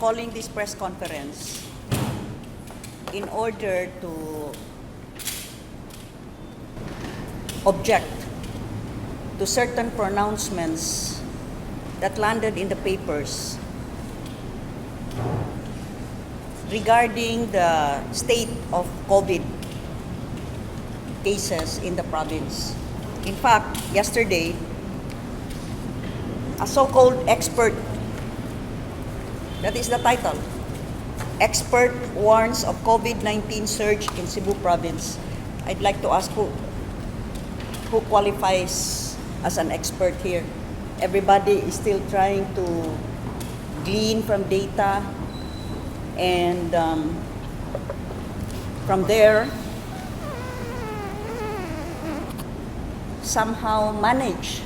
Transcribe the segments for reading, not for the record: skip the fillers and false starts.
Calling this press conference in order to object to certain pronouncements that landed in the papers regarding the state of COVID cases in the province. In fact, yesterday, a so-called expert, that is the title, "Expert Warns of COVID-19 Surge in Cebu Province." I'd like to ask who qualifies as an expert here. Everybody is still trying to glean from data and from there somehow manage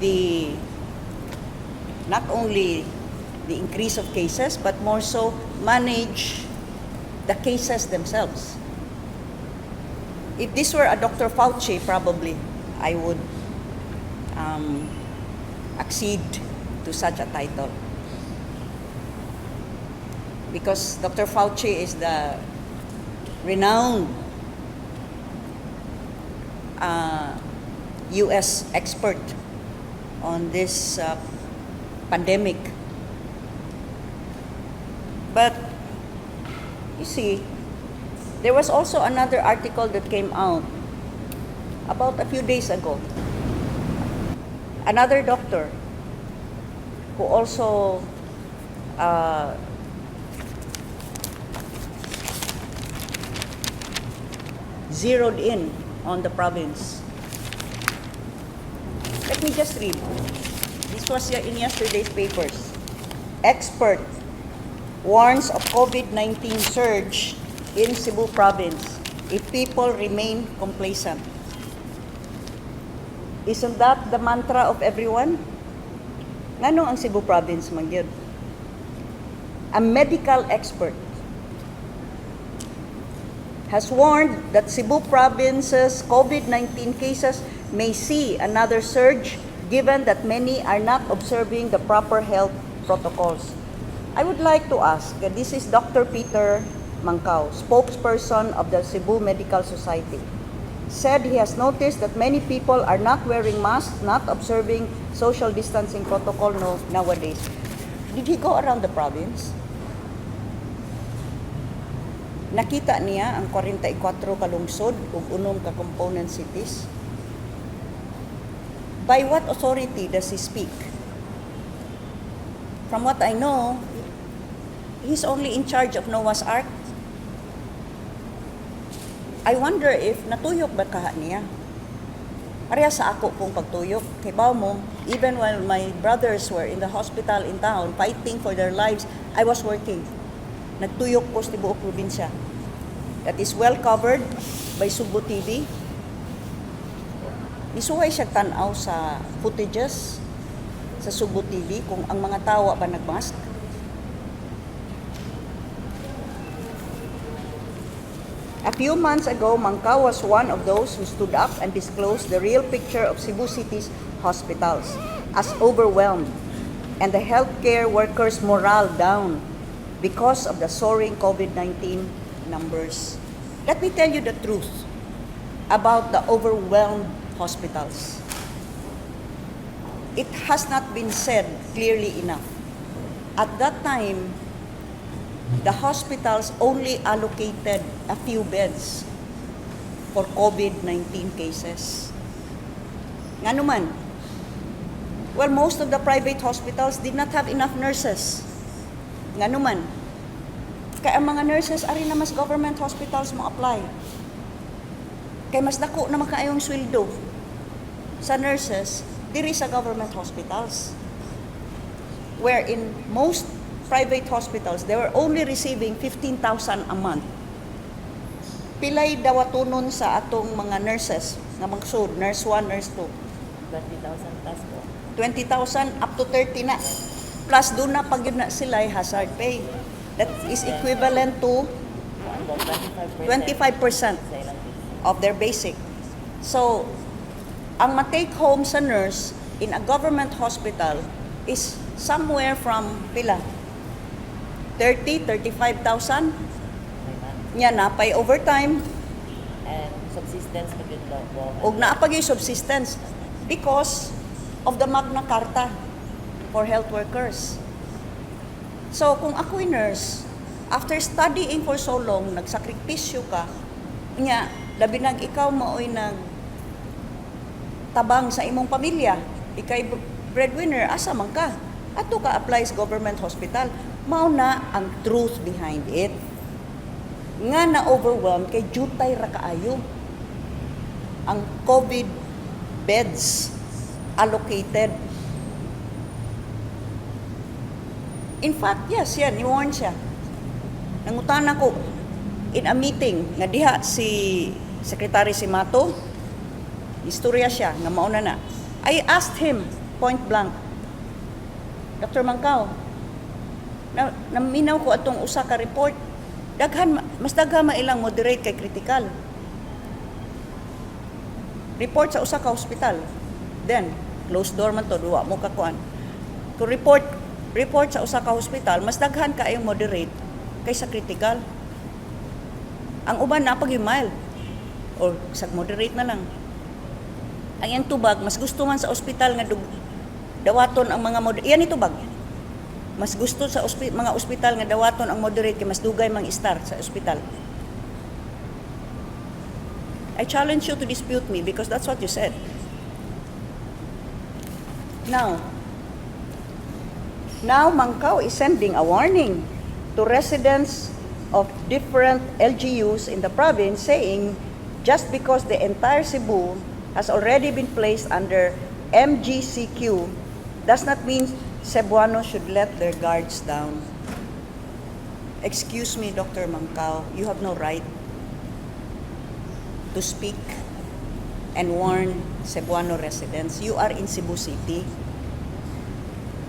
the not only the increase of cases but more so manage the cases themselves. If this were a Dr. Fauci, probably I would accede to such a title. Because Dr. Fauci is the renowned U.S. expert on this pandemic. But you see, there was also another article that came out about a few days ago. Another doctor who also zeroed in on the province. Let me just read. This was in yesterday's papers. "Expert warns of COVID-19 surge in Cebu province if people remain complacent." Isn't that the mantra of everyone? Ngano ang Cebu province man gyud? A medical expert has warned that Cebu province's COVID-19 cases may see another surge, given that many are not observing the proper health protocols. I would like to ask, this is Dr. Peter Mancao, spokesperson of the Cebu Medical Society, said he has noticed that many people are not wearing masks, not observing social distancing protocol nowadays. Did he go around the province? Nakita niya ang 44 ka lungsod ug unom ka component cities? By what authority does he speak? From what I know, he's only in charge of Noah's Ark. I wonder if natuyok ba kaha niya? Pareha sa ako pong pagtuyok. Kay mo, even while my brothers were in the hospital in town fighting for their lives, I was working. Nagtuyok ko sa tibuok probinsya. That is well covered by Sugbo TV. Nisuway siya tan-aw sa footages sa Sugbo TV kung ang mga tao ba nagmask. A few months ago, Mancao was one of those who stood up and disclosed the real picture of Cebu City's hospitals as overwhelmed and the healthcare workers' morale down because of the soaring COVID-19 numbers. Let me tell you the truth about the overwhelmed hospitals. It has not been said clearly enough. At that time, the hospitals only allocated a few beds for COVID-19 cases. Ngano man? Well, most of the private hospitals did not have enough nurses. Ngano man? Kaya ang mga nurses, ari na mas government hospitals mo apply. Kay mas dako naman kaayong sweldo sa nurses diri sa government hospitals. Where in most private hospitals, they were only receiving 15,000 a month. Pilay dawatonon sa atong mga nurses nga magsud, nurse 1, nurse 2? 20,000 plus po. 20,000 up to 30 na. Plus duna pa gyud na sila hazard pay. That is equivalent to 25% 25% sa ilang basic. Of their basic. So, ang ma-take home sa nurse in a government hospital is somewhere from pila? 30, 35,000. May month. Nya napay overtime. And subsistence pa gyud daw po. Og naa pa gyud subsistence because of the Magna Carta for health workers. So kung ako'y nurse, after studying for so long, nagsakripisyo ka, nya labi nag ikaw maoy nag tabang sa imong pamilya, ikay breadwinner, asa man ka? Ato ka apply sa government hospital. Mao na ang truth behind it. Nga na overwhelmed kay jutay ra kaayo ang COVID beds allocated. In fact, yes, yan, ni-warn siya. Nangutana ko in a meeting nga diha si Secretary Simato, istorya siya nga mauna na. I asked him point blank, "Dr. Mangkao, na, naminaw ko atong usa ka report, daghan mas daghan mailang moderate kay critical." Report sa usa ka hospital. Then, closed door man to, duwa mo kakuan. Kung report sa usa ka hospital, mas daghan kaayong moderate kaysa critical. Ang uban na pag mild or sa moderate na lang. Ang iyang tubag, mas gusto man sa ospital nga dawaton ang mga moderate. Iyan itubag. Mas gusto sa mga ospital nga dawaton ang moderate kay mas dugay mang istar sa ospital. I challenge you to dispute me because that's what you said. Now Mangkao is sending a warning to residents of different LGUs in the province, saying just because the entire Cebu has already been placed under MGCQ does not mean Cebuano should let their guards down. Excuse me, Dr. Mangkao, you have no right to speak and warn Cebuano residents. You are in Cebu City.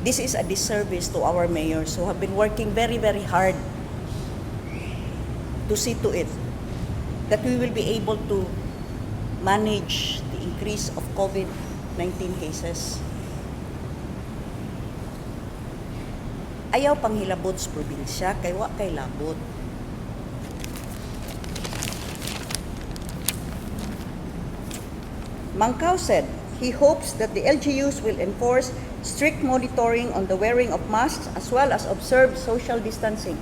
This is a disservice to our mayors who have been working very, very hard to see to it that we will be able to manage the increase of COVID-19 cases. Ayaw panghilabot sa probinsya kay wa kay labot. Mangkao said he hopes that the LGUs will enforce strict monitoring on the wearing of masks as well as observe social distancing.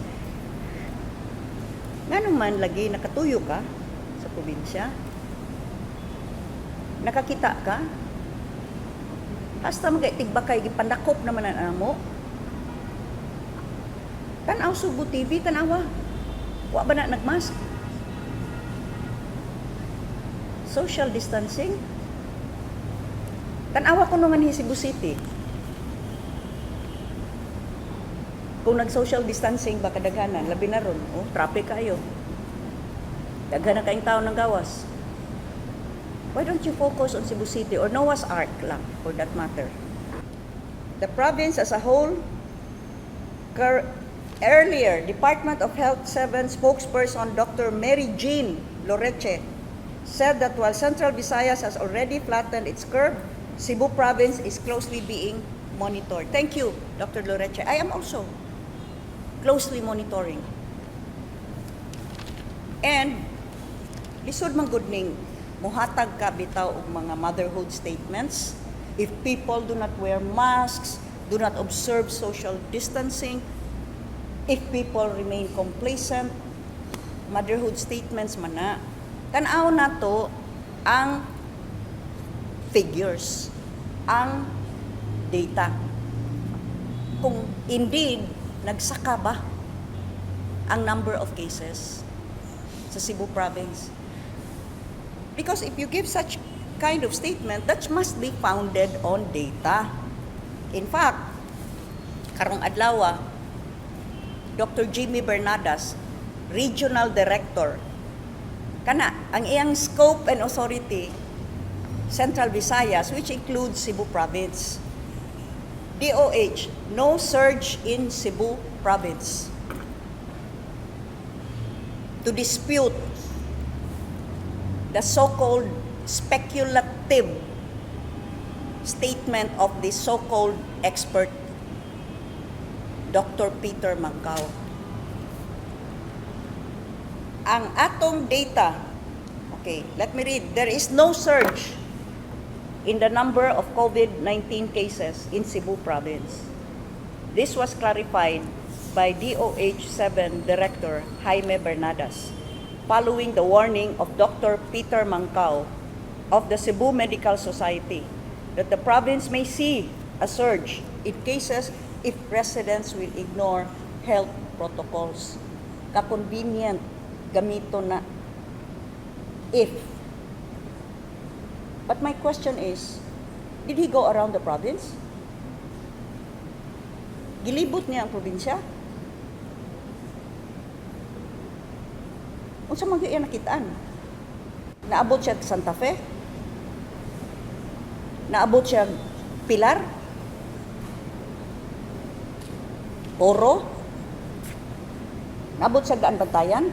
Ngano man lagi nakatuyo ka sa probinsya? Nakakita ka? Hasta mga tigbakay gipandakop naman ang amo. Tan-aw Subo TV, tan-awa. Wa ba na nagmask? Social distancing? Tan-awa ko nga ni Cebu City. Kung nag-social distancing ba kadaghanan, labi na ron, oh, traffic kayo. Daghan na kayong tao ng gawas. Why don't you focus on Cebu City or Noah's Ark lang, for that matter? The province as a whole, earlier, Department of Health 7 spokesperson Dr. Mary Jean Loreche said that while Central Visayas has already flattened its curve, Cebu province is closely being monitored. Thank you, Dr. Loreche. I am also closely monitoring. And lisod man gud ning muhatag ka bitaw og mga motherhood statements if people do not wear masks, do not observe social distancing, if people remain complacent, motherhood statements man na. Tan-aw nato ang figures, ang data. Kung indeed nagsaka ba ang number of cases sa Cebu province. Because if you give such kind of statement, that must be founded on data. In fact, karong adlaw, Dr. Jimmy Bernadas, Regional Director, kana ang iyang scope and authority Central Visayas, which includes Cebu Province. DOH, no surge in Cebu Province. To dispute the so-called speculative statement of the so-called expert, Dr. Peter Mangkao. Ang atong data, okay, let me read. There is no surge in the number of COVID-19 cases in Cebu Province. This was clarified by DOH 7 Director Jaime Bernadas following the warning of Dr. Peter Mancao of the Cebu Medical Society that the province may see a surge in cases if residents will ignore health protocols. Ka-convenient gamito na "if." But my question is, did he go around the province? Gilibot niya ang probinsya? Unsa man gyud iya nakitaan? Naabot siya sa Santa Fe? Naabot siya Pilar? Oro? Naabot siya Gaan Bantayan?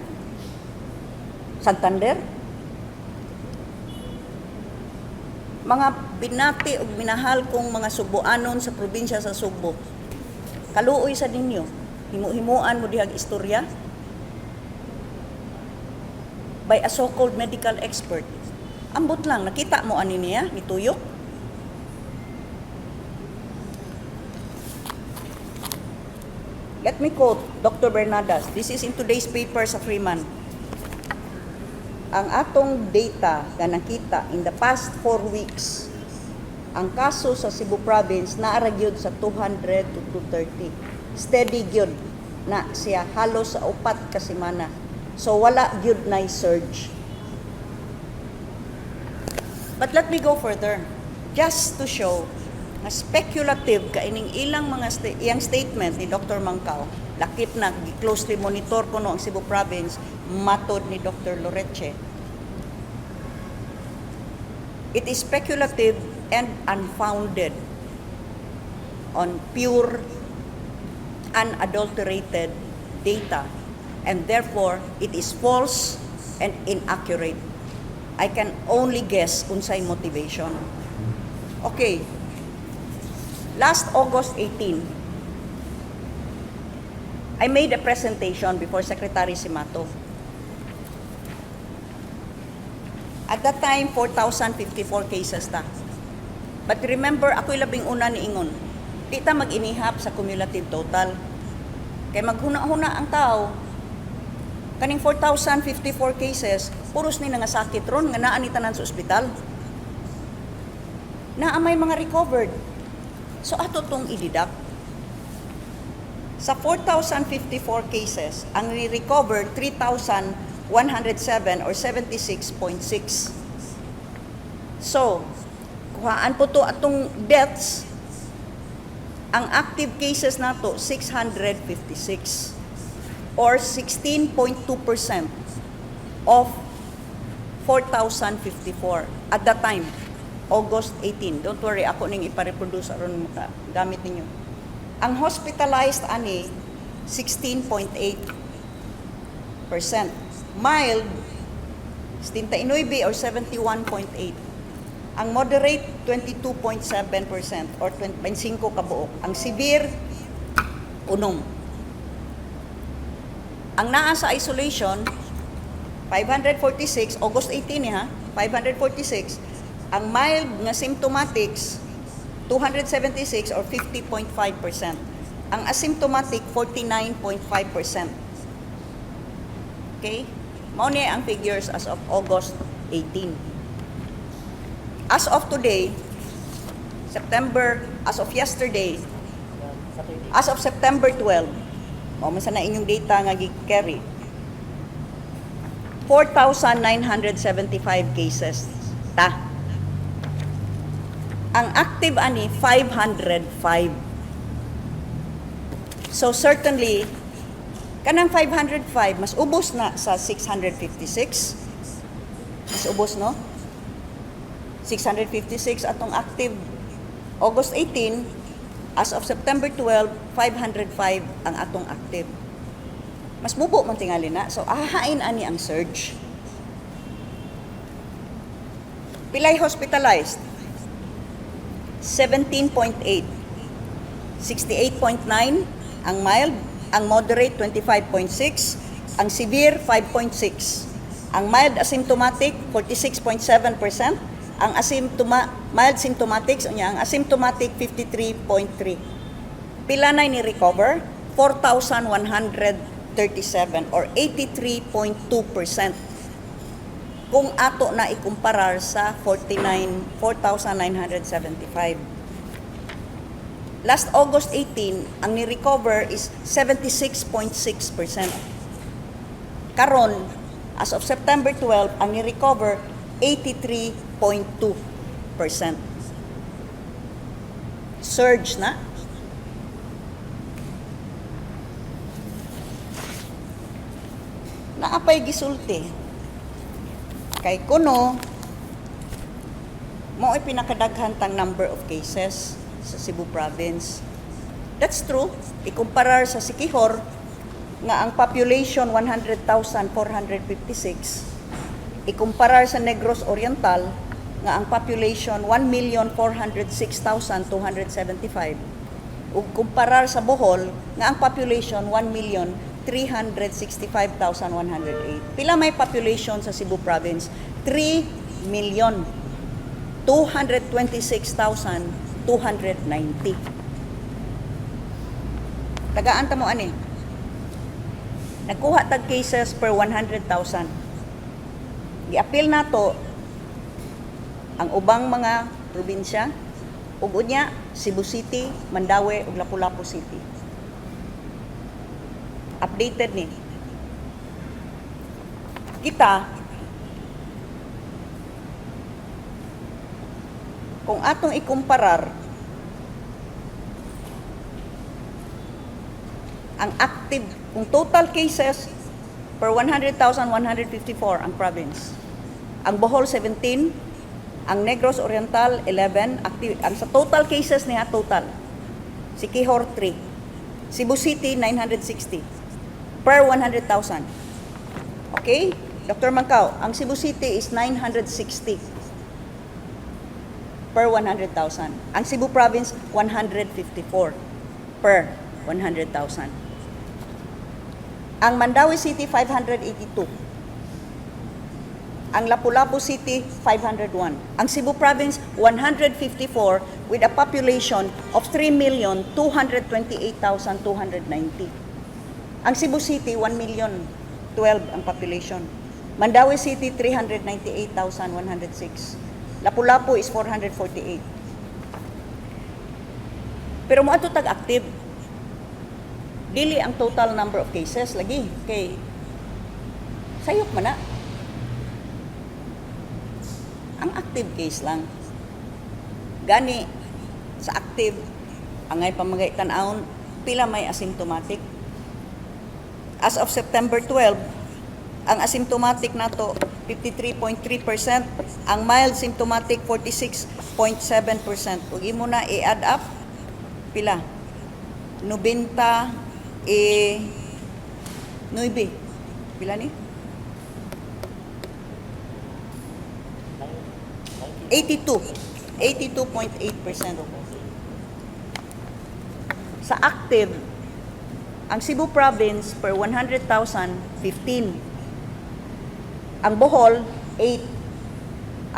Santander? Mga binati ug minahal kong mga Subuanon sa probinsya sa Sugbo. Kaluoy sa ninyo. Himu-himuan mo dihag istorya by a so-called medical expert. Ambot lang, nakita mo ani niya, nituyok? Let me quote Dr. Bernadas. This is in today's paper sa Freeman. Ang atong data na nakita in the past 4 weeks, ang kaso sa Cebu Province naa ra gyud sa 200 to 230. Steady gyud na siya halos sa 4 ka semana. So wala gyud na surge. But let me go further just to show nga speculative ka ining ilang mga iyang statement ni Dr. Mangkao. Lakip na closely monitor kuno ang Cebu Province matod ni Dr. Loreche. It is speculative and unfounded on pure, unadulterated data, and therefore it is false and inaccurate. I can only guess unsay motivation. Okay. Last August 18, I made a presentation before Secretary Simato. At that time, 4,054 cases ta. But remember, ako'y labing una ni ingon. Di ta mag-inihap sa cumulative total. Kay maghuna-huna ang tao, kaning 4,054 cases, puros ni nga sakit ron, nga naa ni tanan sa ospital. Naa may mga recovered. So ato tong i-deduct. Sa 4,054 cases, ang ni-recover 3,107 or 76.6. So, kuhaan po to atong deaths, ang active cases nato 656 or 16.2% of 4,054 at that time, August 18. Don't worry, ako ning ipareproduce aron maka gamit ninyo. Ang hospitalized ani 16.8%. Mild 79 or 71.8. Ang moderate, 22.7% or 25 kabuok. Ang severe, unom. Ang naa sa isolation 546, August 18 ni ha, 546. Ang mild nga symptomatics 276 or 50.5%. Ang asymptomatic, 49.5%. Okay? Mao ni ang figures as of August 18. As of today, September, as of yesterday, Saturday. As of September 12, mao man sa na inyong data nga gi-carry, 4,975 cases ta. Ang active ani 505. So certainly kanang 505 mas ubos na sa 656. Mas ubos, no? 656 atong active August 18, as of September 12, 505 ang atong active. Mas mubo man tingali na. So ahain ani ang surge. Pilay hospitalized? 17.8. 68.9 ang mild, ang moderate 25.6, Ang severe, 5.6. Ang mild asymptomatic, 46.7%. Ang mild symptomatics, unya ang asymptomatic, 53.3. Pila na ni recover? 4,137 or 83.2% kung ato na ikumparar sa 49 4,975. Last August 18, ang ni-recover is 76.6%. Karon, as of September 12, ang ni-recover 83.2%. Surge na. Naa pay gisulti. Kay kuno, mao'y pinakadaghan tang number of cases sa Cebu Province. That's true. Ikumparar sa Siquijor, nga ang population 100,456, ikumparar sa Negros Oriental, nga ang population 1,406,275, ug kumparar sa Bohol, nga ang population 1,365,108. Pila may population sa Cebu Province? 3,226,290. Tagaan ta mo ani. Nagkuha tag cases per 100,000. Giapil nato ang ubang mga probinsya ug unya Cebu City, Mandaue ug Lapu-Lapu City. Updated ni. Kita kung atong ikumparar ang active, kung total cases per 100,154 ang province. Ang Bohol 17, ang Negros Oriental 11, active, ang sa total cases niya total. Siquijor 3. Cebu City 960 per 100,000. Okay? Dr. Mancao, ang Cebu City is 960 per 100,000. Ang Cebu Province 154 per 100,000. Ang Mandaue City 582. Ang Lapu-Lapu City 501. Ang Cebu Province 154 with a population of 3,228,290. Ang Cebu City 1,012,000 ang population. Mandaue City 398,106. Lapu-Lapu is 448. Pero mo ato tag active. Dili ang total number of cases lagi kay sayop man na. Ang active case lang. Gani sa active angay pamagay tan-awon pila may asymptomatic. As of September 12, ang asymptomatic nato 53.3%, ang mild symptomatic 46.7%. Ug imo na i-add up pila? 99. Pila ni? 82. 82.8%. Sa active, ang Cebu Province per 100,000, 15. Ang Bohol, 8.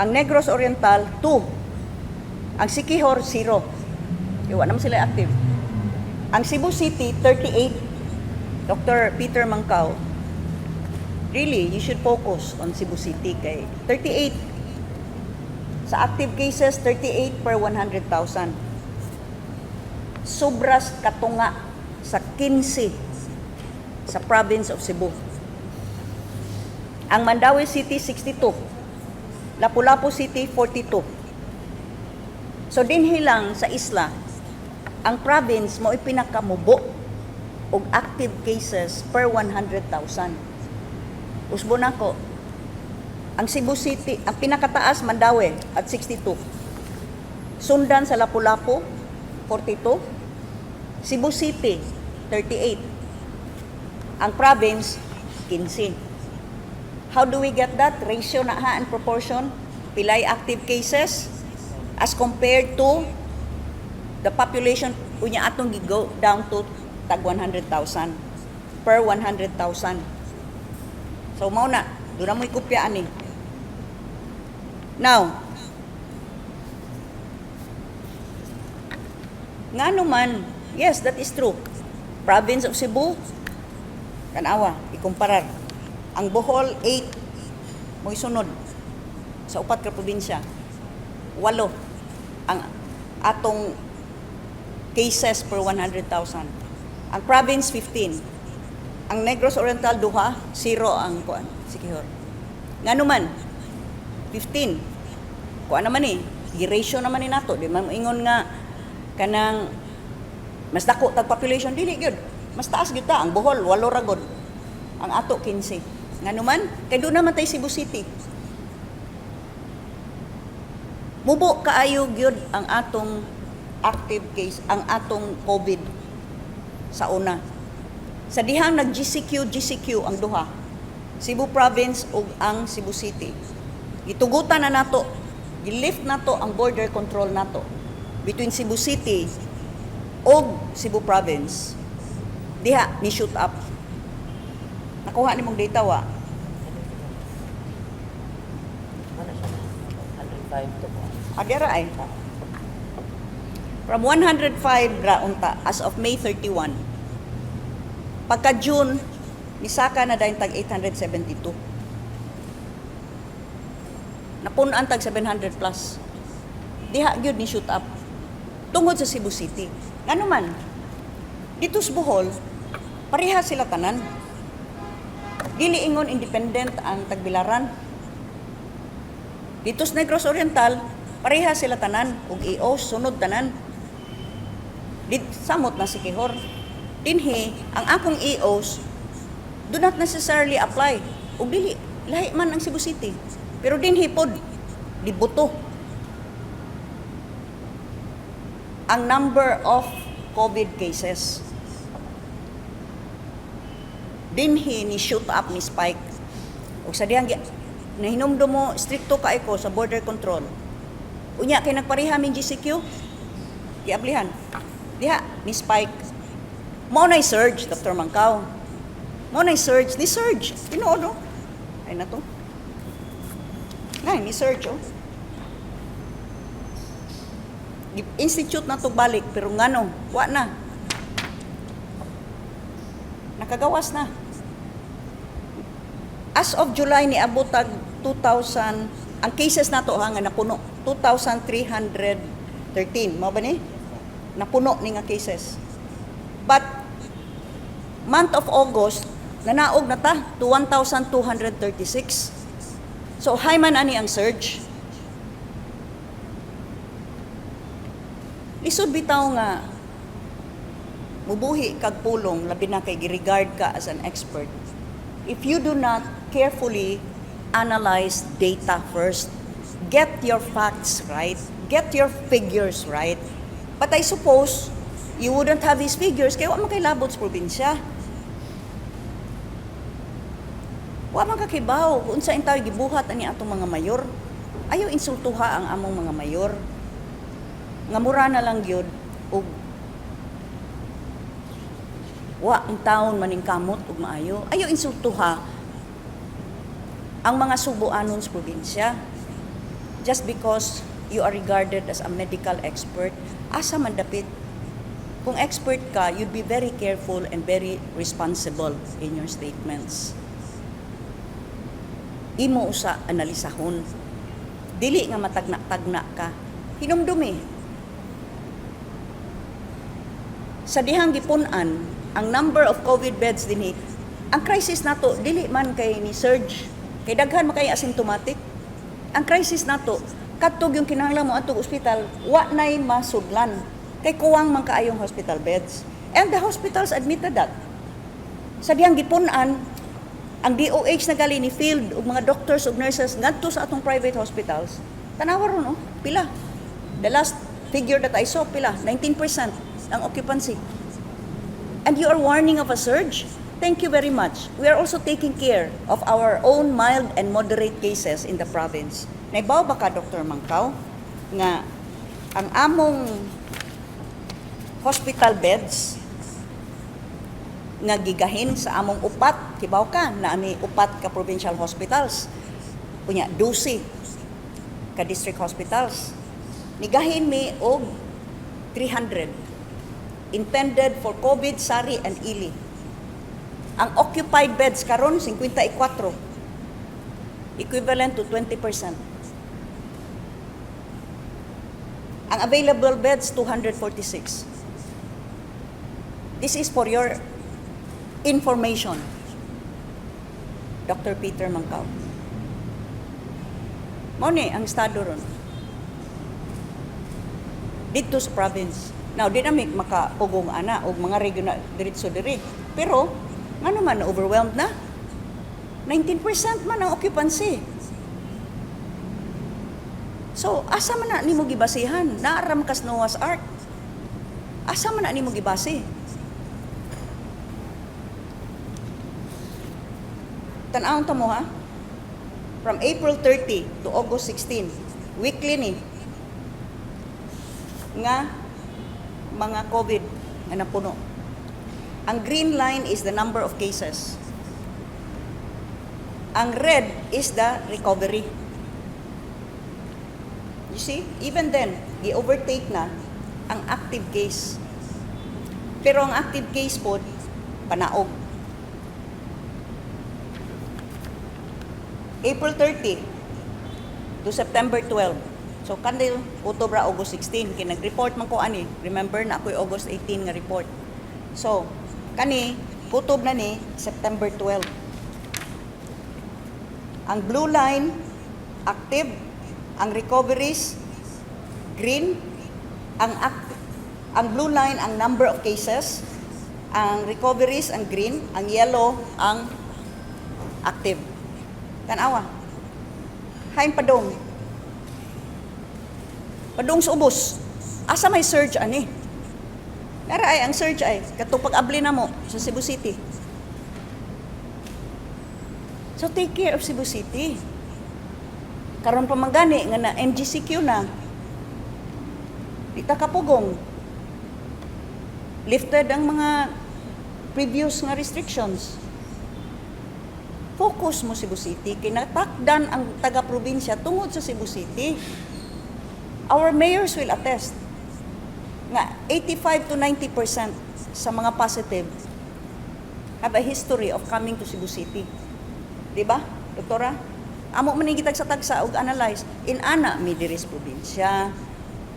Ang Negros Oriental, 2. Ang Siquijor, 0. Iwa naman sila active. Ang Cebu City, 38. Dr. Peter Mancao, really, you should focus on Cebu City kay 38. Sa active cases, 38 per 100,000. Sobras katunga sa 15 sa province of Cebu. Ang Mandaue City, 62. Lapu-Lapu City, 42. So dinhi lang sa isla, ang province mo pinakamubo og active cases per 100,000. Usbo nako. Ang Cebu City, ang pinakataas Mandaue at 62. Sundan sa Lapu-Lapu 42. Cebu City 38. Ang province 15. How do we get that? Ratio na ha and proportion. Pilay active cases as compared to the population, unya atong gi-go down to tag 100,000 per 100,000. So mao na, duna mo'y kopya ani. Now, ngano man, yes, that is true. Province of Cebu, tanawa, ikumparar. Ang Bohol, 8, mo'y sunod sa upat ka probinsya. Walo ang atong cases per 100,000. Ang province, 15. Ang Negros Oriental, duha, zero ang kuan, Siquijor. Ngano man, 15. Kuan naman eh, gi-ratio naman ni nato, di man moingon nga kanang mas dako tag population, dili gyud. Mas taas gyud ta ang Bohol, walo ra gud. Ang ato 15. Ngano man, kay duna man tay Cebu City. Mubo kaayo gyud ang atong active case, ang atong COVID sa una. Sa dihang nag GCQ, GCQ ang duha. Cebu Province ug ang Cebu City. Gitugutan na nato, gilift nato ang border control nato between Cebu City ug Cebu Province. Diha ni shoot up. Nakuha nimong data wa? Ano siya? 105 to po. Adira ay. From 105 ra unta as of May 31. Pagka June, misaka na dayon tag 872. Napun-an tag 700 plus. Diha gyud ni shoot up. Tungod sa Cebu City. Ngano man, dito sa Bohol, pareha sila tanan. Dili ingon independent ang tagbilaran. Dito sa Negros Oriental, pareha sila tanan ug EO sunod tanan. Dit samot na Siquijor. Dinhi ang akong EOs do not necessarily apply ug dili lahi man ang Cebu City. Pero dinhi pod dibuto ang number of COVID cases. Dinhi ni shoot up, ni spike. Ug sa dihang nahinumdum mo, strikto kay ko sa border control. Unya kay nagpareha ming GCQ, giablihan. Diha ni spike. Mao nay surge, Dr. Mangkaw. Mao nay surge, ni surge. Tinuod oh. Ay na to. Nay, ni surge oh. Institute na to balik pero ngano, wa na. Nakagawas na. As of July ni abot tag 2,000 ang cases nato ha nga napuno, 2,313 mao ba ni? Napuno ni nga cases. But month of August nanaog na ta to 1,236. So high man ani ang surge. Lisod bitaw nga mubuhi kag pulong, labi na kay gi-regard ka as an expert, if you do not carefully analyze data first, get your facts right, get your figures right. But I suppose you wouldn't have these figures kay wa man kay labot sa probinsya. Wa man kakibaw kung unsa intaw gibuhat ani atong mga mayor. Ayaw insultuha ang among mga mayor. Nga mura na lang gyud og wa ang taon maningkamot og maayo. Ayaw insultuha ang mga Subuanon sa probinsya just because you are regarded as a medical expert. Asa man dapit? Kung expert ka, you'd be very careful and very responsible in your statements. Imo usa analisahon. Dili nga matagna-tagna ka. Hinumdumi. Sa dihang gipun-an, ang number of COVID beds dinhi, ang crisis nato dili man kay ni surge. Kay daghan man kay asymptomatic. Ang crisis nato, kadtog yung kinahanglan mo adtong ospital, wa nay masudlan. Kay kuwang man kaayong hospital beds. And the hospitals admitted that. Sa dihang gipun-an, ang DOH na gali ni field og mga doctors ug nurses ngadto sa atong private hospitals. Tanawa ron oh, pila. The last figure that I saw, pila, 19% ang occupancy. And you are warning of a surge? Thank you very much. We are also taking care of our own mild and moderate cases in the province. Naibaw ba ka, Dr. Mangkaw, nga ang among hospital beds Nga gigahin sa among upat, kibaw ka na ami upat ka provincial hospitals. Unya 12 ka district hospitals. Nigahin mi og 300 intended for COVID, SARI and ILI. Ang occupied beds karon 54, equivalent to 20%. Ang available beds, 246. This is for your information, Dr. Peter Mancao. Mao ni ang estado ron dito sa province. Now, di na mi makapugong ana og mga regional diretso diri. Pero ngano man overwhelmed na? 19% man ang occupancy. So, asa man na nimo gibasihan? Naa ra man kas Noah's Ark. Asa man na nimo gibase? Tan-awon ta mo ha. From April 30 to August 16, weekly ni nga mga COVID nga napuno. Ang green line is the number of cases. Ang red is the recovery. You see, even then, gi-overtake na ang active case. Pero ang active case po, panaog. April 30 to September 12. So, kandil, Oktubre, August 16. Kay nag-report man ko ani. Remember na ako'y August 18 nga report. So, kani, kutob na ni September 12. Ang blue line, active. Ang recoveries, green. Ang blue line, ang number of cases. Ang recoveries, ang green. Ang yellow, ang active. Tanawa. Hain padong. Padong sa ubos. Asa may surge ani? Nara ay ang surge ay katong pag-abli na mo sa Cebu City. So take care of Cebu City. Karon pa man gani nga na MGCQ na. Di ta kapugong. Lifted ang mga previous nga restrictions. Focus mo Cebu City. Kinatakdan ang taga-probinsya tungod sa Cebu City. Our mayors will attest nga 85 to 90% sa mga positive have a history of coming to Cebu City. Di ba, doktora? Amo man gitag sa tagsa og analyze in ana mi diri sa probinsya.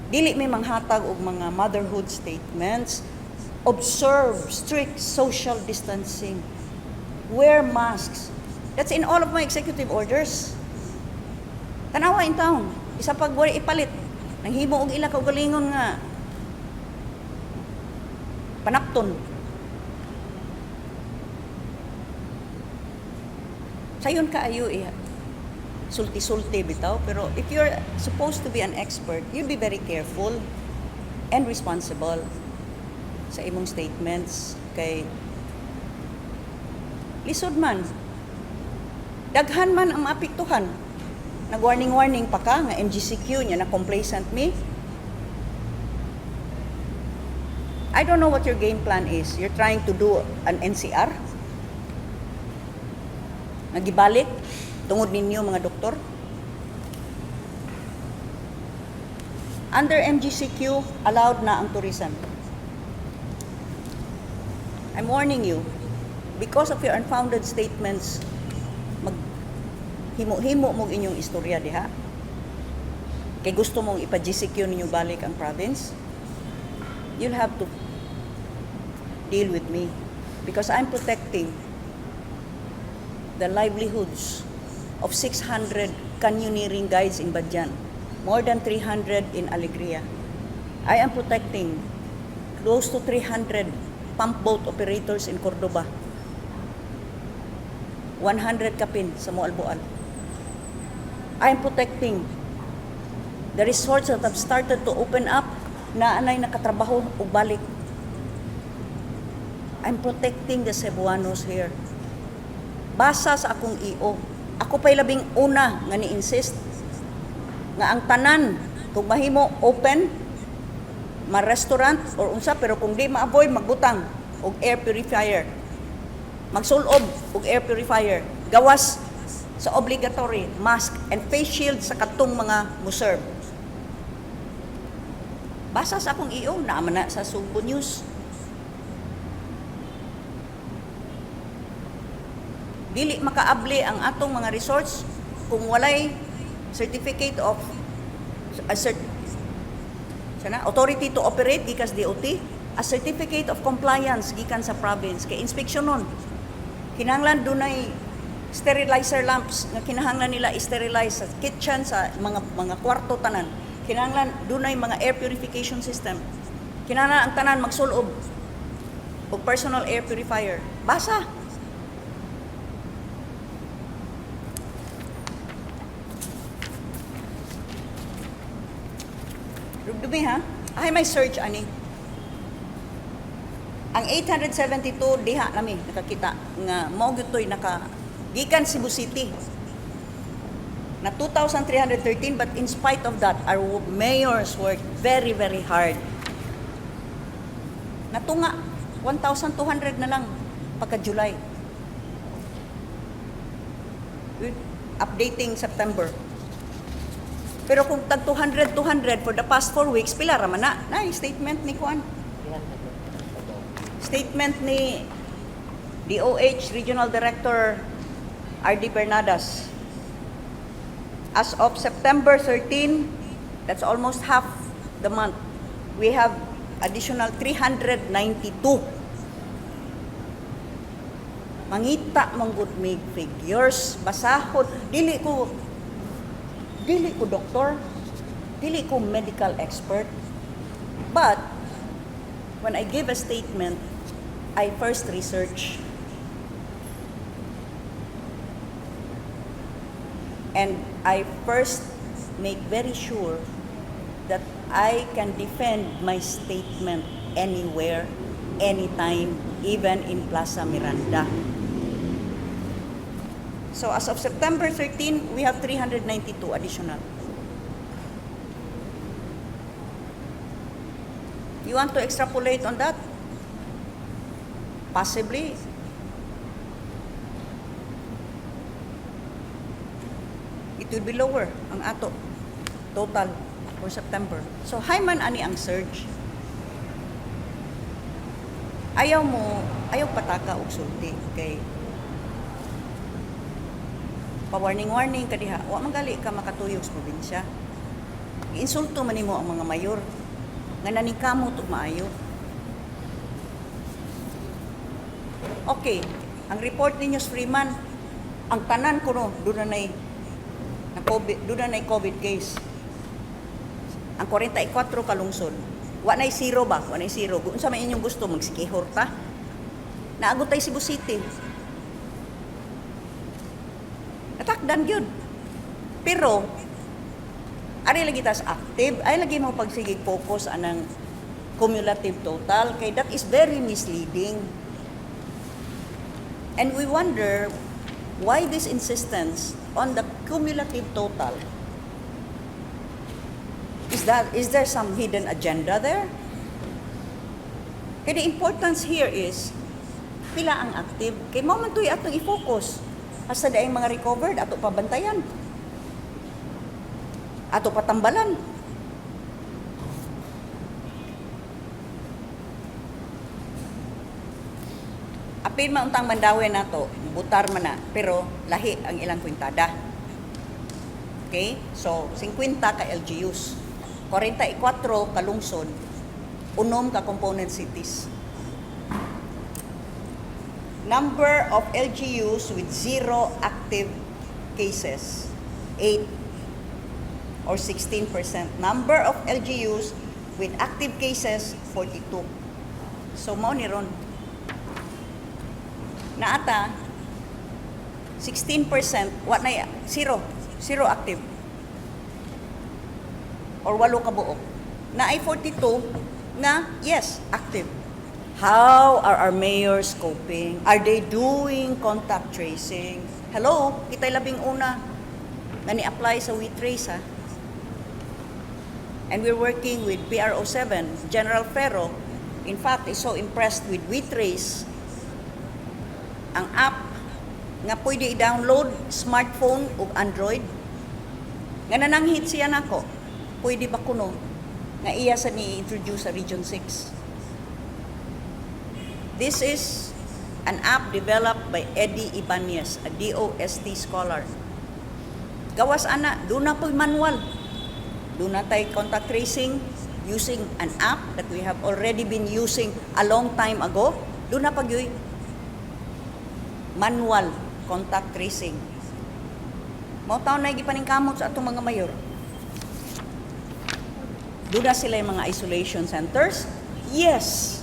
Dili mi manghatag og mga motherhood statements. Observe strict social distancing. Wear masks. That's in all of my executive orders. Tanawa in town. Isa pag wala ipalit. Nanghimo og ila kaugalingon nga panapton. Sayon kaayo eh. Sulti-sulti bitaw, pero if you're supposed to be an expert, you be very careful and responsible sa imong statements kay lisod man. Daghan man ang maapektuhan. Nag-warning-warning pa ka nga MGCQ niya na complacent me. I don't know what your game plan is. You're trying to do an NCR? Nagibalik tungod ninyo mga doktor? Under MGCQ, allowed na ang tourism. I'm warning you, because of your unfounded statements, mag himo-himo mong inyong istorya diha. Kay gusto mong ipa-GCQ ninyo balik ang province, you'll have to deal with me because I'm protecting the livelihoods of 600 canyoneering guides in Badian, more than 300 in Alegria. I am protecting close to 300 pump boat operators in Cordoba. 100 kapin sa Moalboal. I am protecting the resorts that have started to open up na anay nakatrabaho og balik. I'm protecting the Cebuanos here. Basa sa akong EO. Ako pa'y labing una nga ni-insist nga ang tanan kung mahimo open ma-restaurant or unsa, pero kung di ma-avoid, magbutang og air purifier. Magsulob og air purifier. Gawas sa obligatory mask and face shield sa katong mga muserve. Basa sa akong EO, naa man na sa Sugbo News. Dili makaabli ang atong mga resorts kung walay certificate of a cert, sana authority to operate gikan sa DOT, a certificate of compliance gikan sa province kay inspection nun. Kinahanglan dunay sterilizer lamps nga kinahanglan nila i-sterilize sa kitchen, sa mga kwarto tanan. Kinahanglan dunay mga air purification system. Kinahanglan ang tanan magsulob og personal air purifier. Basa. Rugdumi ha? Ay, may surge ani. Ang 872 diha nami nakakita nga mao gyud to'y naka gikan Cebu City na 2,313, but in spite of that, our mayors worked very, very hard. Natunga 1,200 na lang pagka July. Updating September. Pero kung tag 200, 200 for the past 4 weeks, pila ra man na? Na statement ni Kuan. 300. Statement ni DOH Regional Director RD Bernadas. As of September 13, that's almost half the month, we have additional 392. Mangita mong good mig figures, basahon. Dili ko doktor, dili ko medical expert. But when I give a statement, I first research. And I first make very sure that I can defend my statement anywhere, anytime, even in Plaza Miranda. So as of September 13, we have 392 additional. You want to extrapolate on that? Possibly. It will be lower ang ato total for September. So high man ani ang surge. Ayaw mo, ayaw pataka og sulti kay pa-warning-warning ka diha, wa man gali ka makatuyog sa probinsya. Giinsulto man nimo ang mga mayor nga naningkamot og maayo. Okay, ang report ninyo sa Freeman, ang tanan kuno doon na na COVID, doon na COVID case. Ang 44 ka lungsod. Wa nay zero ba? Wa nay zero. Unsa may inyong gusto, magsikihor ta? Naagot tay Cebu City. Natakdan gyud. Pero ari lagi tas active, ay lagi mo pagsigig focus anang cumulative total kay that is very misleading. And we wonder why this insistence on the cumulative total. Is there some hidden agenda there? Kaya the importance here is pila ang active. Kay mao man to'y atong i-focus. Hasta daing mga recovered ato pabantayan. Ato patambalan. Apil man untang Mandaue nato, butar man na, pero lahi ang ilang kwintada. Okay? So, 50 ka LGUs, 44 ka lungsod, 6 ka component cities. Number of LGUs with zero active cases, 8 or 16%. Number of LGUs with active cases, 42. So, mao ni ron. Naata, 16%, wa na zero, zero active. Or walo ka buok. Naay 42 na, yes, active. How are our mayors coping? Are they doing contact tracing? Hello, kita'y 11 na ni-apply sa WeTrace ha. And we're working with PRO7, General Ferro, in fact, is so impressed with WeTrace. Ang app nga pwede i-download smartphone ug Android. Nga nananghit siya nako. Pwede ba kuno nga iya sa ni-introduce sa Region 6? This is an app developed by Eddie Ibanez, a DOST scholar. Gawas ana, duna po'y manual. Duna tay contact tracing using an app that we have already been using a long time ago. Duna pa gyuy manual contact tracing. Mao taon na gipaningkamot sa atong mga mayor. Duna sila yung mga isolation centers? Yes.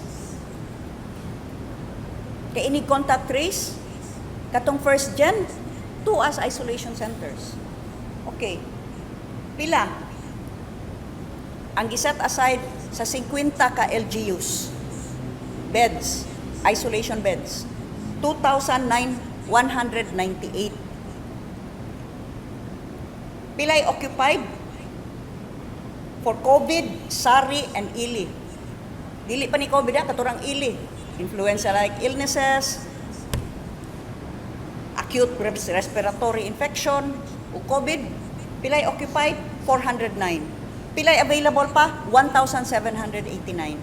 Kay ini contact trace, katong first gen, to as isolation centers. Okay. Pila? Ang giset aside sa 50 ka LGUs, beds, isolation beds, 2,198. Pilay occupied for COVID, SARI, and ILI. Dili pa ni COVID ha, katurang ILI. Influenza-like illnesses, acute respiratory infection, o COVID. Pilay occupied? 409. Pilay available pa? 1,789.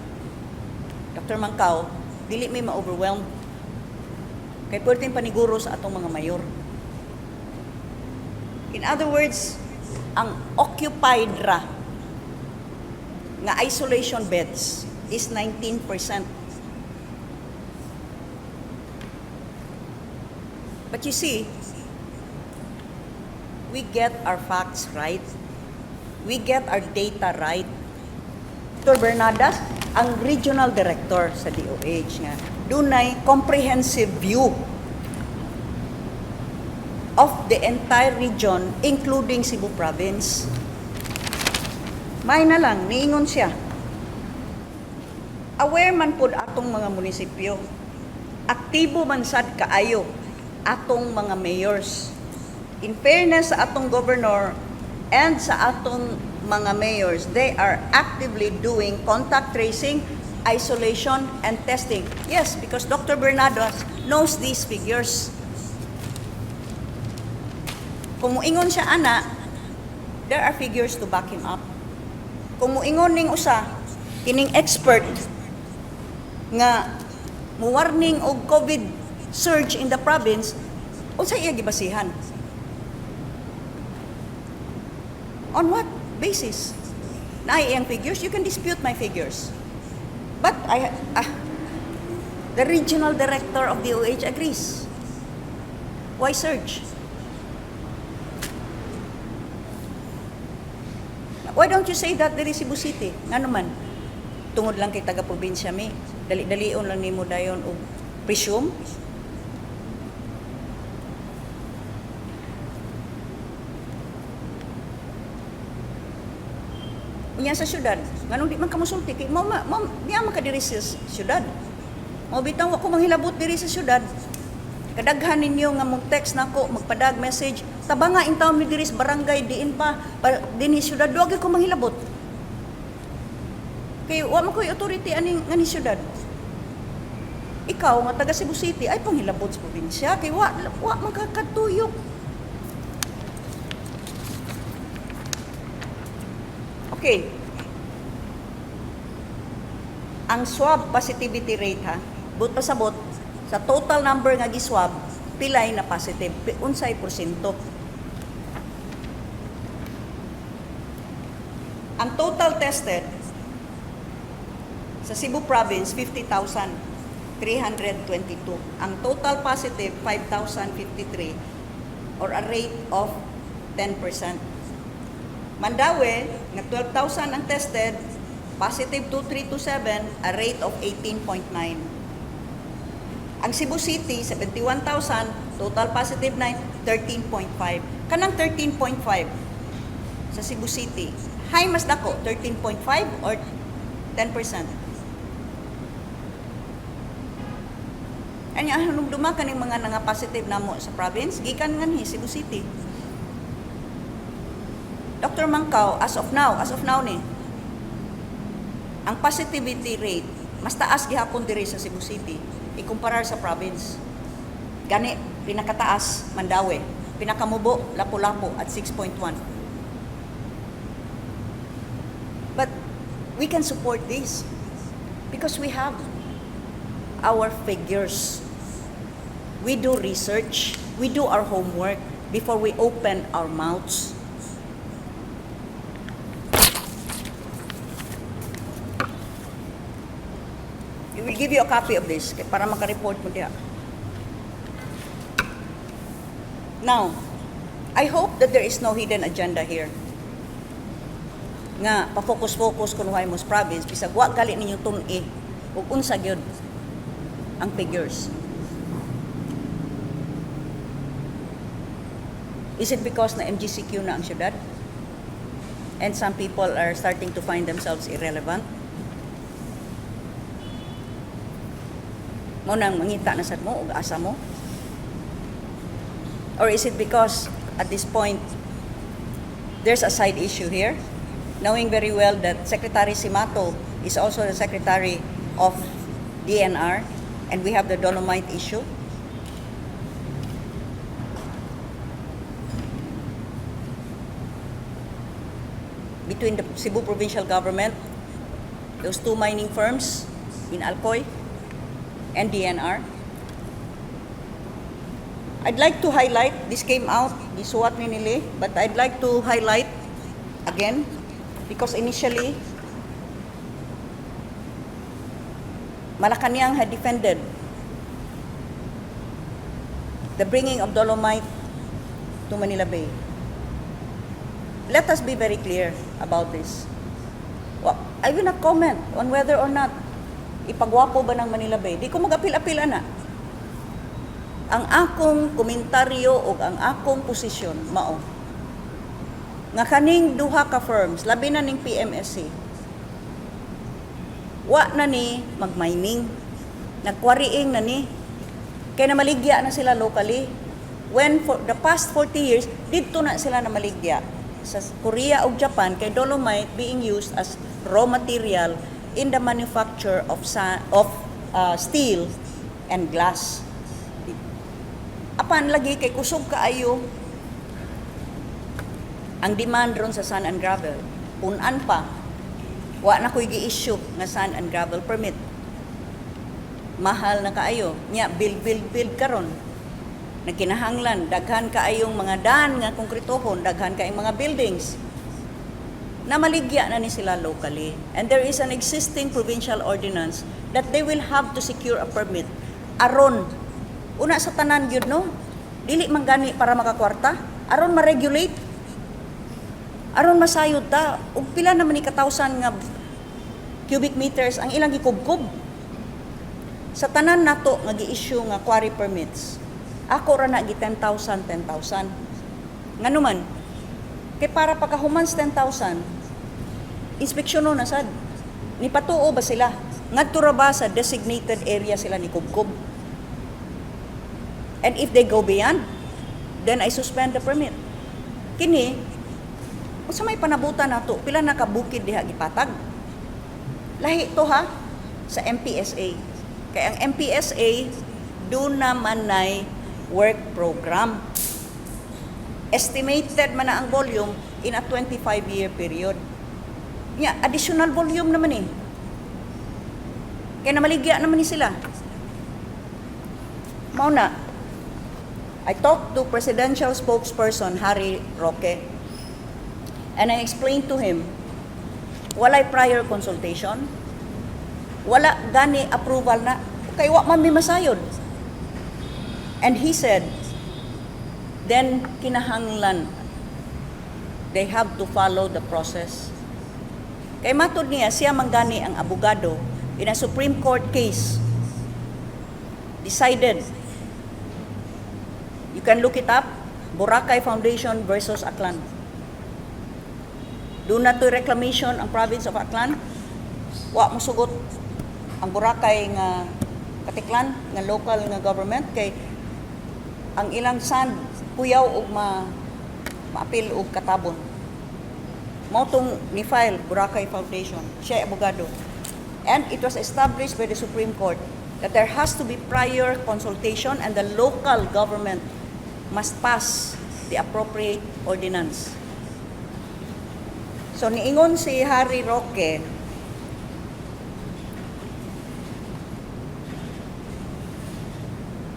Dr. Mangkaw, dili may ma-overwhelm. Kay pwede paniguro sa atong mga mayor. In other words, ang occupied ra nga isolation beds is 19%. But you see, we get our facts right. We get our data right. Dr. Bernadas, ang regional director sa DOH nga, dunay comprehensive view of the entire region, including Cebu Province. May na lang, niingon siya. Aware man pod atong mga munisipyo. Aktibo man sad kaayo atong mga mayors. In fairness sa atong governor and sa atong mga mayors, they are actively doing contact tracing, isolation, and testing. Yes, because Dr. Bernados knows these figures. Kung muingon siya ana, there are figures to back him up. Kung muingon ning usa, kining expert nga muwarning og COVID surge in the province, unsa iya gibasihan? On what basis? Naay iyang figures, you can dispute my figures. But the regional director of DOH agrees. Why surge? Why don't you say that diri Cebu City? Ngano man? Tungod lang kay taga-probinsya mi. Dali-dalion lang nimo dayon og presume. Unya sa syudad, nganong di man ka mosulti kay mao niya man ka diri sa syudad. Mao bitaw wa ko manghilabot diri sa syudad. Kadaghan ninyo nga mo text nako, magpadag message, tabanga in taon mi diri sa barangay diin pa dinhi syudad, wa gyud ko manghilabot. Kay wa man ko'y authority aning ngani syudad. Ikaw nga taga Cebu City ay panghilabot sa probinsya kay wa man ka kadtuyok. Okay. Ang swab positivity rate ha, but pasabot sa total number nga giswab, pilay na positive, unsay porsyento. Ang total tested sa Cebu Province, 50,322. Ang total positive, 5,053 or a rate of 10%. Mandaue, nga 12,000 ang tested, positive 2327, a rate of 18.9. Ang Cebu City, 71,000, total positive 9, 13.5. Kanang 13.5 sa Cebu City, high mas dako, 13.5 or 10%? Anya, anong duma kaning mga nga positive namo sa province, gikan nganhi Cebu City. Dr. Mangkaw, as of now ni, ang positivity rate, mas taas gihapon diri sa Cebu City, ikumparar sa province. Gani, pinakataas, Mandaue. Pinakamubo, Lapu-Lapu at 6.1. But we can support this because we have our figures. We do research, we do our homework before we open our mouths. We will give you a copy of this para makareport mo diha. Now, I hope that there is no hidden agenda here. Nga, pa-focus-focus kunuhay mo sa province, bisag wa gali ninyo tun-i, ug unsa gyud ang figures. Is it because na MGCQ na ang syudad? And some people are starting to find themselves irrelevant? Mao nang mangita na sad mo ug asa mo? Or is it because at this point there's a side issue here, knowing very well that Secretary Simato is also the Secretary of DNR and we have the Dolomite issue? Between the Cebu provincial government, those two mining firms in Alcoy, and DNR. I'd like to highlight, this came out, gisuwat ni nili, but I'd like to highlight again, because initially, Malacanang had defended the bringing of dolomite to Manila Bay. Let us be very clear about this. Well, I will not comment on whether or not ipagwapo ba ng Manila Bay. Di ko mag-apil-apil ana. Ang akong komentaryo o ang akong posisyon mao nga kaning duha ka firms, labi na ning PMSC, wa na ni magmining, nagquarying na ni kay namaligya na sila locally, when for the past 40 years didto na sila namaligya sa Korea ug Japan, kay dolomite being used as raw material in the manufacture of steel and glass. Apan lagi kay kusog kaayo ang demand ron sa sand and gravel. Punan pa, wa na ko'y gi-issue nga sand and gravel permit. Mahal na kaayo. Nya, build, build, build karon. Nagkinahanglan, daghan kaayong mga daan nga konkretohon, daghan kaayong mga buildings. Namaligya na ni sila locally. And there is an existing provincial ordinance that they will have to secure a permit aron una sa tanan gyud, no, dili man gani para makakwarta, aron ma-regulate, aron masayod ta ug pila naman ni ka-thousand nga cubic meters ang ilang gikubkob. Sa tanan nato nga gi-issue nga quarry permits, ako ra na gi 10,000, 10,000. Ngano man? Kay para pagkahuman sa 10,000, inspeksyono na sad. Ni patuo ba sila? Ngadto ra ba sa designated area sila ni kubkob? And if they go beyond, then I suspend the permit. Kini, unsa may panabutan nato, pila na ka bukid diha gipatag? Lahi to ha sa MPSA. Kay ang MPSA duna man nay work program. Estimated man na ang volume in a 25-year period. Nya, additional volume naman eh. Kaya namaligya naman ni sila. Mao na, I talked to presidential spokesperson Harry Roque and I explained to him, walay prior consultation, wala gani approval na, kay wa man mi masayod. And he said, then kinahanglan they have to follow the process. Kay matod niya, siya manggani ang abogado in a Supreme Court case decided. You can look it up, Boracay Foundation versus Aklan. Duna to'y reclamation ang province of Aklan. Wa mo sugot ang Boracay nga Katiklan nga local nga government kay ang ilang sand kuyaw og maapil og katabon. Mao tong ni-file Boracay Foundation, siya ay abogado. And it was established by the Supreme Court. That there has to be prior consultation and the local government must pass the appropriate ordinance. So niingon si Harry Roque,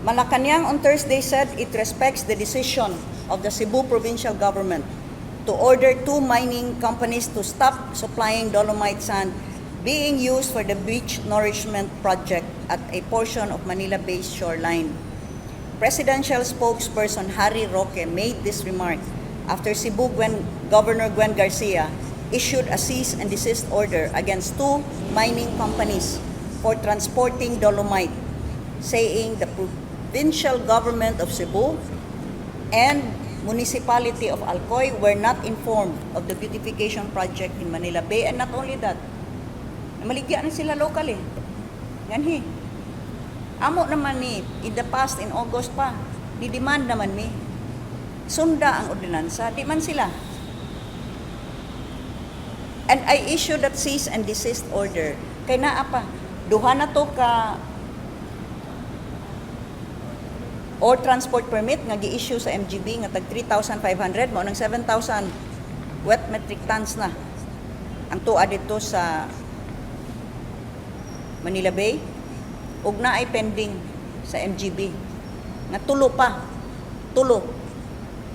Malacanang on Thursday said it respects the decision of the Cebu provincial government to order two mining companies to stop supplying dolomite sand being used for the beach nourishment project at a portion of Manila Bay's shoreline. Presidential spokesperson Harry Roque made this remark after Cebu Governor Gwen Garcia issued a cease and desist order against two mining companies for transporting dolomite, saying the provincial government of Cebu and municipality of Alcoy were not informed of the beautification project in Manila Bay. And not only that, namaligya na sila locally. Ganhi. Amo naman ni, in the past, in August pa, ni-demand naman mi. Sunda ang ordinansa, di man sila. And I issued that cease and desist order. Kay naa pa, duha na to ka or transport permit nga gi-issue sa MGB nga tag 3,500, mao nang 7,000 wet metric tons na ang tuwa dito sa Manila Bay, ug naay pending sa MGB nga tulo pa, tulo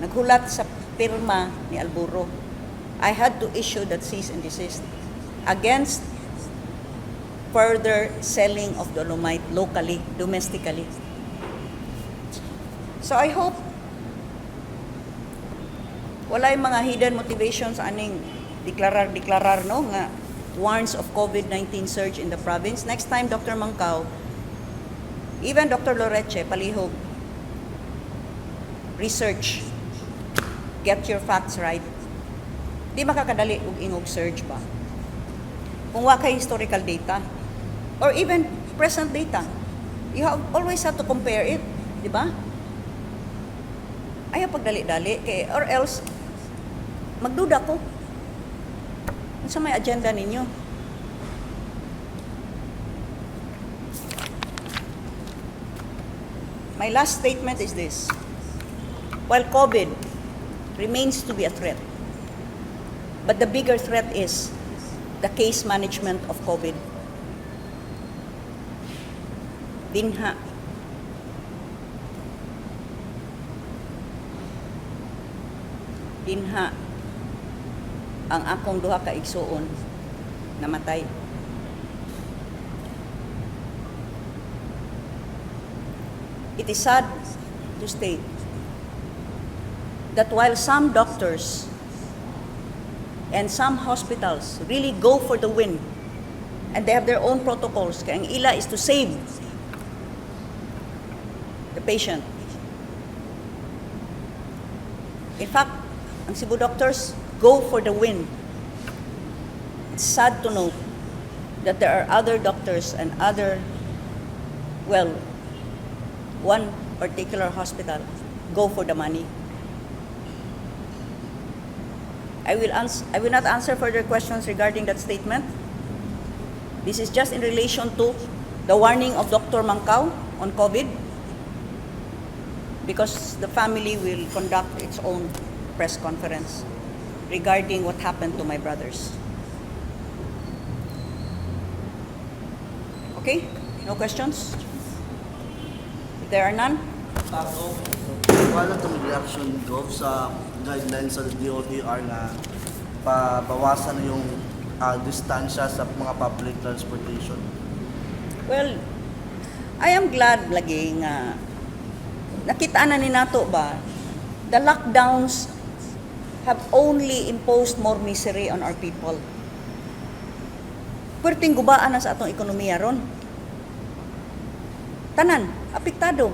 naghulat sa pirma ni Alburo. I had to issue that cease and desist against further selling of dolomite locally, domestically. So I hope walay mga hidden motivations aning deklarar-deklarar, no, nga warns of COVID-19 surge in the province. Next time, Dr. Mangkau, even Dr. Loreche, palihog research. Get your facts right. Di makakadali og ingog surge ba kung wa kay historical data or even present data. You always have to compare it, di ba? Ayaw pagdali-dali kay or else magduda ko. Unsa may agenda ninyo? My last statement is this. While COVID remains to be a threat, but the bigger threat is the case management of COVID. Dinha. Dinha ang akong duha ka igsuon namatay. It is sad to state that while some doctors and some hospitals really go for the win and they have their own protocols, kay ang ila is to save the patient. In fact, ang Cebu doctors go for the win. It's sad to note that there are other doctors and other, well, one particular hospital go for the money. I will not answer further questions regarding that statement. This is just in relation to the warning of Dr. Mangkau on COVID, because the family will conduct its own press conference regarding what happened to my brothers. Okay? No questions? If there are none, Tako, wala itong reaction, Gov, sa guidelines sa DOTR na pabawasan na yung distansya sa mga public transportation. Well, I am glad lagi nga nakita na ni nato ba, the lockdowns have only imposed more misery on our people. Perting gubaan na sa atong ekonomiya ron. Tanan, apektado.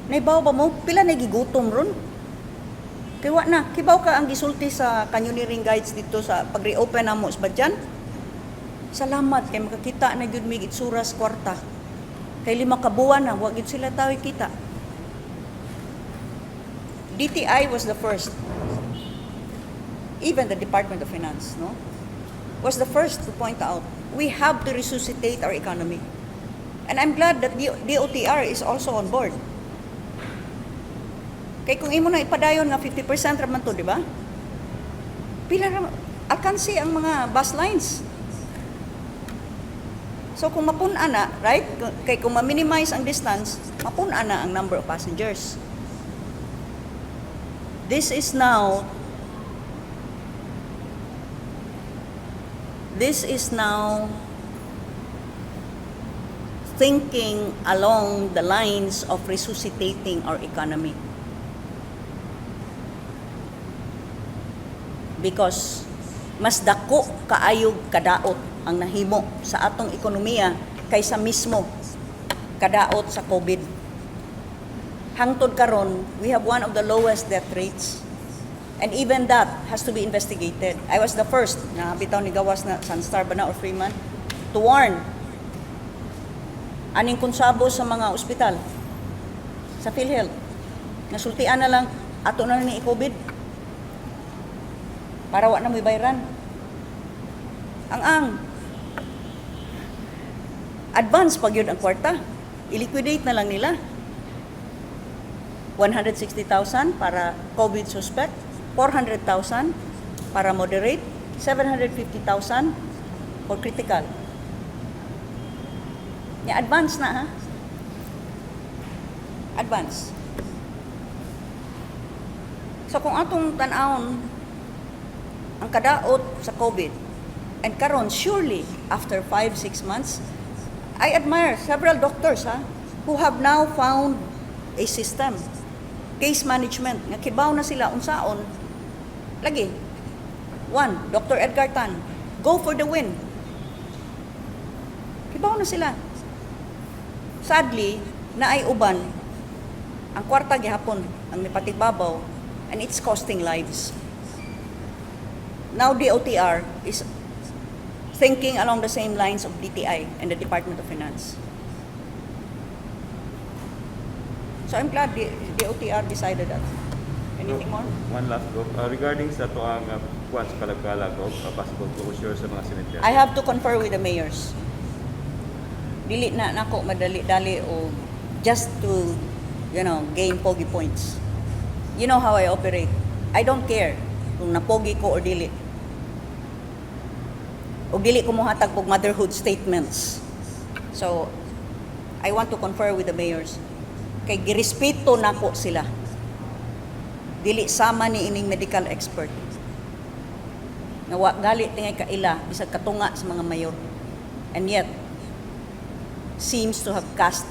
Naibaw ba mo, pila na gigutom ron? Kay wa na, kibaw ka ang gisulti sa canyoneering guides dito sa pag-reopen namo sa Badyan? Salamat kay makakita na gyud mig itsura sa kwarta. Kay 5 ka buwan na wa gyud sila tawo kita. DTI was the first. Even the Department of Finance, no? Was the first to point out we have to resuscitate our economy. And I'm glad that the DOTR is also on board. Kay kung imo na ipadayon nga 50% ra man to, di ba? Pila ra alkansi ang mga bus lines. So kung mapun-an na, right? Kay kung ma-minimize ang distance, mapun-an na ang number of passengers. This is now thinking along the lines of resuscitating our economy. Because mas dako kaayog kadaot ang nahimo sa atong ekonomiya kaysa mismo kadaot sa COVID. Hangtod karon, we have one of the lowest death rates. And even that has to be investigated. I was the first, na bitaw ni gawas na Sunstar ba na or Freeman, to warn aning konsabo sa mga ospital sa PhilHealth. Nasultian na lang, ato na ni COVID para wa na mo'y bayran. Ang advance pag yun ang kwarta. I-liquidate na lang nila. 160,000 para COVID suspect, 400,000 para moderate, 750,000 for critical. Ya, advance na ha. Advance. So kung atong tan-awon ang kadaot sa COVID and karon, surely after 5 6 months, I admire several doctors ha who have now found a system, case management, nga kibaw na sila unsaon lagi. One, Dr. Edgar Tan, go for the win. Kibaw na sila. Sadly, naay uban, ang kwarta gihapon ang mipatigbabaw, and it's costing lives. Now DOTR is thinking along the same lines of DTI and the Department of Finance. So I'm glad the DOTR decided that. Anything more? One last, Gov. Regarding sa atoang kuan sa Kalagkalag, Gov, possible closure sa mga cemetery. I have to confer with the mayors. Dili na nako madali-dali o just to gain pogi points. You know how I operate. I don't care kung napogi ko or dili. O dili ko mohatag og motherhood statements. So, I want to confer with the mayors. Kay girespeto nako sila. Dili sama ni ining medical expert nga wa gali tingay kaila bisag katunga sa mga mayor and yet seems to have cast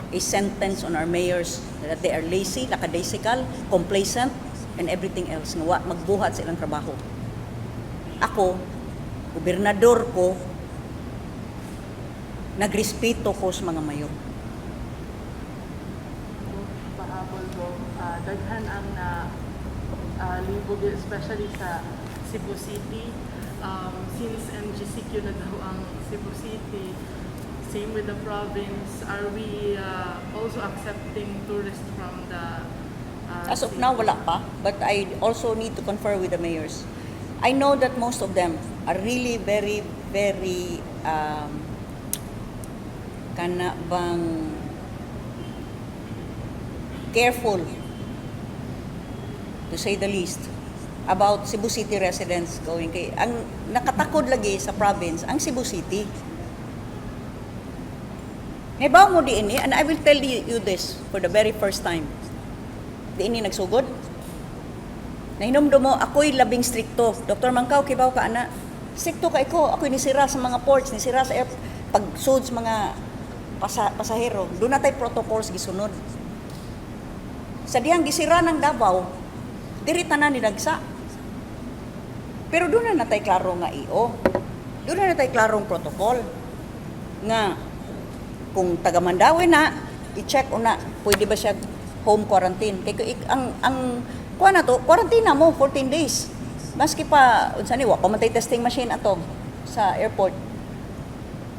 a sentence on our mayors that they are lazy, lackadaisical, complacent, and everything else nga wa magbuhat sa ilang trabaho. Ako, gobernador ko, nagrespeto ko sa mga mayor. Pahabol ko, daghan ang na libog, especially sa Cebu City. Since MGCQ na daw ang Cebu City, same with the province, are we also accepting tourists from the As of city? now, wala pa. But I also need to confer with the mayors. I know that most of them are really very, very kana bang careful, to say the least, about Cebu City residents going kay ang nakatakod lagi sa province ang Cebu City. Nahibaw mo diin ni, and I will tell you this for the very first time. Diin ni nagsugod. Nahinumdum mo, ako'y labing strikto. Dr. Mangkaw, kibaw ka ana. Strikto kay ko. Ako'y nisira sa mga ports, nisira sa air, pagsud sa mga pasahero. Duna tay protocols gisunod. Sa dihang gisira ng Davao, diri tanan nidagsa. Pero duna na tay klaro nga EO. Duna na tay klarong protocol nga kung taga Mandaue na, i-check una, pwede ba siya home quarantine? Kay ang kuha na to, quarantine na mo 14 days. Maski pa unsa ni, wa pa man tay testing machine ato sa airport.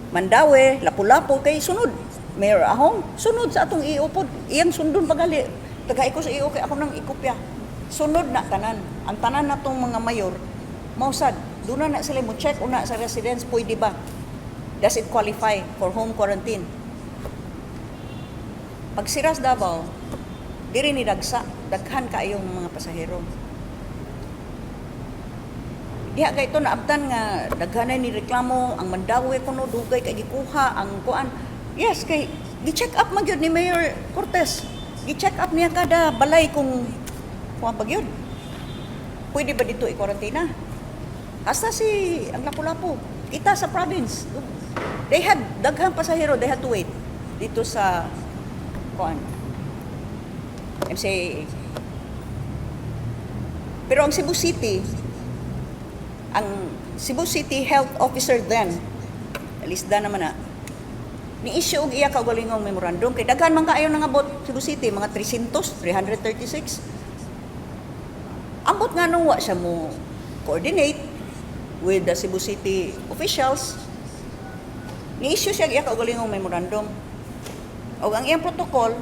Mandaue, Lapu-Lapu kay sunod. Mayor Ahong, sunod sa atong EO pod. Iyang sundon pagali. Tagay ko sa EO kay ako nang ikopya. Sunod na tanan. Ang tanan natong mga mayor, mausad. Duna na sila mo check una sa residence, pwede ba? Does it qualify for home quarantine? Pag siras Davao, diri ni dagsa, daghan kaayong mga pasahero. Diha kay ito naabtan nga daghanay ni reklamo ang Mandaue kuno dugay kay gikuha ang kuan. Yes, kay gi-check up man gyud ni Mayor Cortez. Gi-check up niya kada balay kung kuan pa gyud. Pwede ba dito i-quarantine? Hasta si ang Lapu-Lapu, kita sa province. They had daghang pasahero, they had to wait dito sa kuan MCAA. Pero ang Cebu City, ang Cebu City Health Officer then, alisda naman na, ni-issue og iya kaugalingong memorandum kay daghan man kaayo nangabot Cebu City, mga 300, 336. Ambot nga nung wa siya mo coordinate with the Cebu City officials. Ni-issue siya og iya kaugalingong memorandum. Og ang iyang protocol,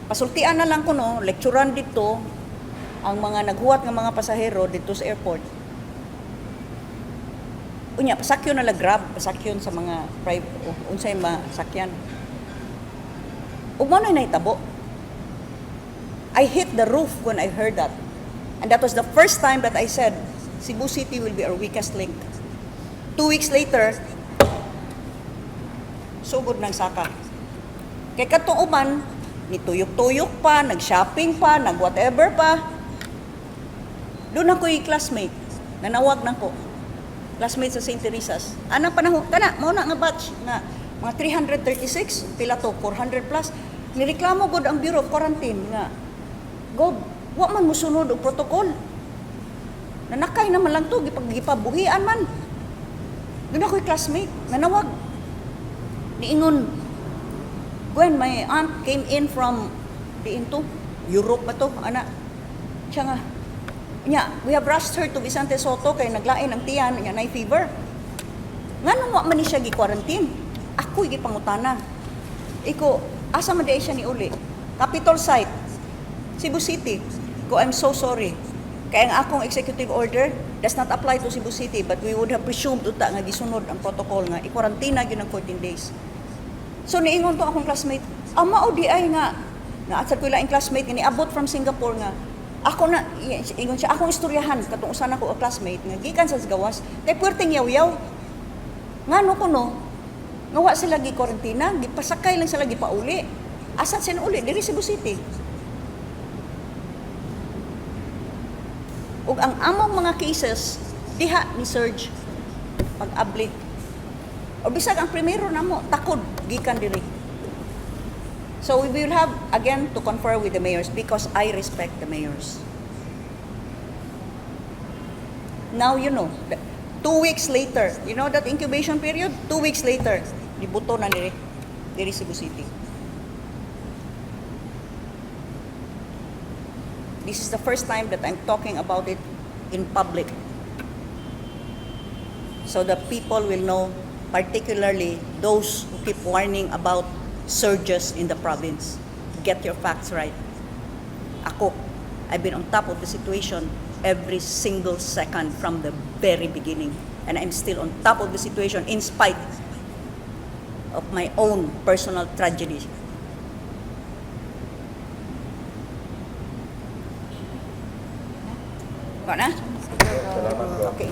pasultian na lang kuno, lecturean dito ang mga naghuwat nga mga pasahero dito sa airport. Unya, pasakyon na lang Grab, pasakyon sa mga private, unsay masakyan. Ug mao na nahitabo. I hit the roof when I heard that. And that was the first time that I said, "Cebu City will be our weakest link." 2 weeks later, sugod ng saka. Kay katong uban, nituyok-tuyok pa, nag-shopping pa, nag-whatever pa. Doon ako'y classmate, nanawag na ko. Classmate sa St. Teresa's. Anang panahon, kana, mao na nga batch nga mga 336, pila to, 400 plus. Nireklamo gud ang Bureau of Quarantine nga, "Gob, wa man musunod og protocol. Nanakay naman lang to, gipabuhian man." Doon ako'y classmate, nanawag. Niingon, "Gwen, my aunt came in from diin to, Europe ba to, ana." Siya nga, "Nya, we have rushed her to Vicente Sotto kay naglain ang tiyan, nya nay fever. Nganong wa man ni siya gi-quarantine?" Ako'y gipangutana. Iko, "Asa man diay siya ni uli?" "Capitol Site, Cebu City." Ko, "I'm so sorry. Kaya ang akong executive order does not apply to Cebu City, but we would have presumed uta nga gisunod ang protocol nga i-quarantine gyud ng 14 days." So niingon to akong classmate, "Ah, mao di ay nga naasad ko laing classmate nga niabot from Singapore nga ako na," ingon siya, "akong istoryahan katong usa nako ka classmate nga gikan sa gawas kay puwerteng yaw-yaw. Ngano kuno nga wa sila gi kwarantina, gipasakay lang sila, gipauli. Asa sila uli? Diri Cebu City." Ug ang among mga cases diha ni surge pag-abli. O bisag ang primero namo takod gikan diri. So we will have again to confer with the mayors because I respect the mayors. Now you know. 2 weeks later, you know that incubation period? 2 weeks later, nibuto na diri diri Cebu City. This is the first time that I'm talking about it in public, so the people will know, particularly those who keep warning about surges in the province. Get your facts right. Ako, I've been on top of the situation every single second from the very beginning. And I'm still on top of the situation in spite of my own personal tragedy. Wa na? Salamat po. Okay.